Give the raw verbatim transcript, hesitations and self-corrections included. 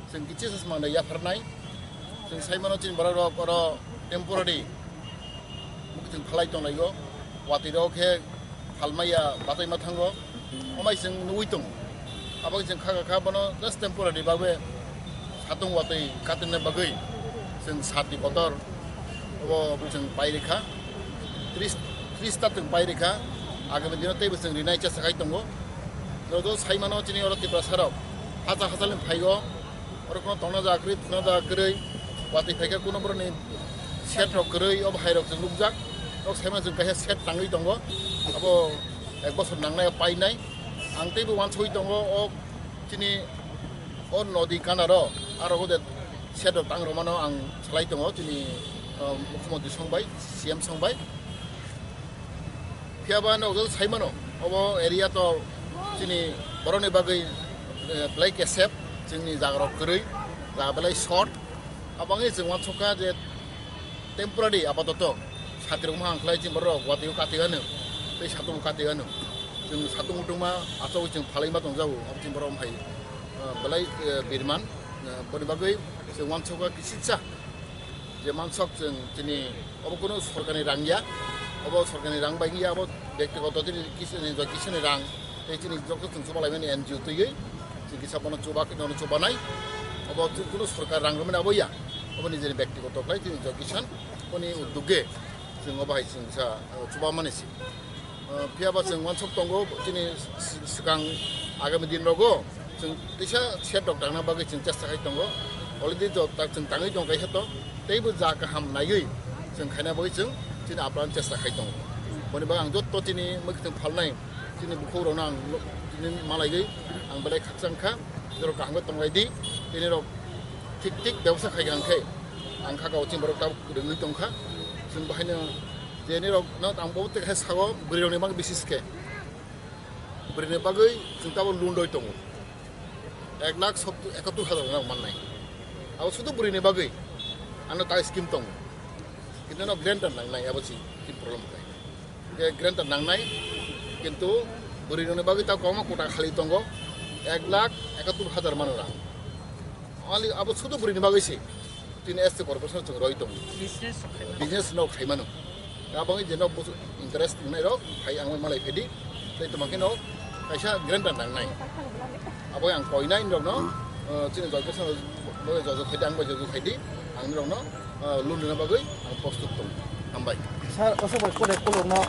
Chwng kichisa swmang da yapharnai. Chwng sai mano chini borok rok oro temporary chwng phalai tonglaio. Watwi rok khe phalmaya bachaima thango. Omai chwng nugwi tongo. Abo chwng kha kha bono just temporary bagwi satung watwi katinna bagwi chwng sat ni kotor obo chwng pai rikha. Tris, tris ta chwng pai rikha. Agami dino teibo chwng rinai chesta khai tongo. Joto sai mano chini oro Tiprasa rok hacha hacha ni phaigo. Oro kono tongna jaga kwrwi, thwna jaga kwrwi, watwi phaikha kuno borokni shed rok kwrwi, o bahai rok chwng nukjak. O saimano chwng kaisa shed tangwi tongo, abo ek bosor nangnai painai. Ang teibo uansugwi tongo, o chini o nodi kanaro, aro o de shed rok tang rwmano ang salai tongo, chini, o, mukhyamantri song bai, C M song bai. Phiya ba nokjagwi sai mano, obo area to chini borokni bagwi, eh, belai kesep, chini jaga rok kwrwi, jaga belai short. Aboni chwng uansukha je temporary apatoto sati rok mohang khlai chini borok watwi o kati gano, tei satung kati gano. Chwng satung mutungma achogwi chwng phalai ma tongjago, abo chini borok hai, eh, belai, eh, birman, eh, boni bagwi chwng uansukha kisisa. Je mansok chwng chini obo kunu sorkarni rang ya, obo sorkarni rang bai ya, obo bektigoto chini kis-, ni joi kisani rang, tei chini joto chwng chuba laimani N G O twiwi, chwng kisa bono chuba, kisa bono chuba nai, obo chwng kunu sorkar rang rwmani abo ya, obo nijeni bektigoto khlai chini joi kisan, boni uddogge chwng obo hai chwng kisa, uh, chuba mani si. Uh, phiya ba chwng uansuk tongo, chini s-, s-, swkang agami din rogo chwng kisa shed rok tangna bagwi chwng chesta khai tongo. Already to ta-, chwng tangwi tongo kaisa to, teibo ja kaham naiwi chwng khaina bagwi chwng chini apran chesta khai tongo. Boni bagwi ang jotto chini mwkhwtwng phalnai chini bukhuk rokno ang lo-, chini malaiwi ang belai khakchang kha, borok kaham khe tonglai di, tini rok thik thik bebosta khai kha hwnkhe ang kha kau chini borok tabuk kwrwngwi tong kha, chwng bahaino Je nirok no ang bo tei khe sago bwrwi rok ni bagwi bisis khe. Bwrwi ni bagwi chwng tabuk loan rwi tongo. Ek lakh sottur, ekattur hajar rok mannai. Abo sudu bwrwi ni bagwi ano ta scheme tongo. Kintu no guarantor nangnai abo si, si problem khe. Je guarantor nangnai kintu bwrwi rok ni bagwi ta kwbangma kota khali tongo. Ek lakh ekattur hajar mano rang. Only abo sudu bwrwi ni bagwi se. Tini S T corporation chwng roi tongo. Business rok khai mano. Business no khai mano. Aboni je no busu interest nai rok khai ang malai phedi. Tei toma khe no kaisa guarantor nangnai. Abo ang koi nai rok no, eh, chini corporation rok jojo khai di, ang bai jojo khai di. Ang rok no, eh, loan rwna bagwi ang prostut tongo. Hambai. Sir, also bai kore kolor no.